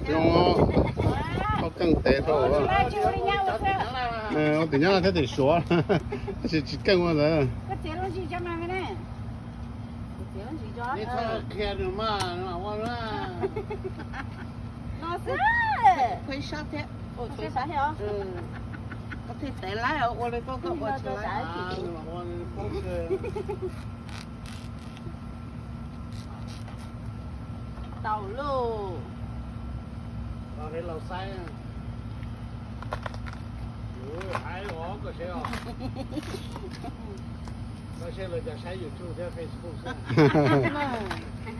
Zoo, tau keej tes rau. Ua tim Nyab Laj thiab tim Suav, tab sis tsis keej ua ntawd. Tau lauj.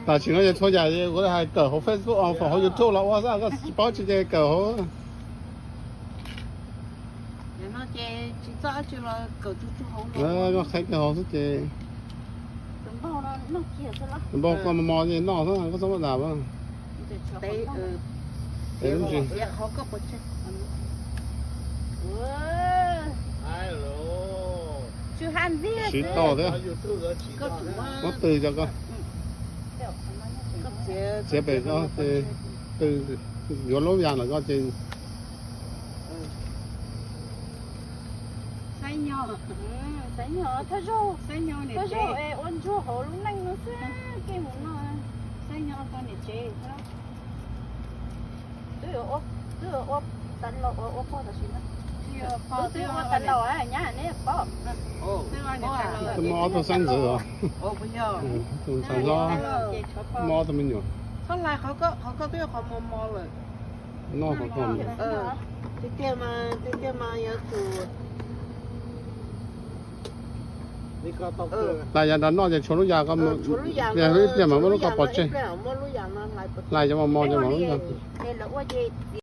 Tam sim no ces txhua yam kuv hais kawm hauv Facebook os, foom hauv YouTube los ua xwb, koj tsis paub tsis ces kawm hauv. Koj qhia kawg hauv xwb ces. Tus npauj koj mos mos ces noj xwb, koj txhob muab dam. Siv tau thiab. Muab tw cov ko. Txiav pem ko, tw, yuav lub yas ntawm ko ces. Xaib nyog, xaib nyog, thawj zaug, thawj zaug es ua ntsuag hauv lub neej no xwb, keej mus no. Xaib nyog koj niam tsev. Twb yuav ua, twb yuav ua, ua pog tam sim no. Twb ua tas laus nyab neb paub. Twb muaj ob tug xeeb ntxwv os. Tus ntxhais hlob muaj ob tug me nyuam. Qhov hlais qhov koj twb yog qhov mos mos lawm. Noj qhov ko. Tiag tiag mas, tiag tiag mas yuav tsum hlais yav nrad noj ces tshuav lub yas ko, yog ib pliag mas muab lub ko pov tseg. Hlais cov mos mos cov mas lub yas.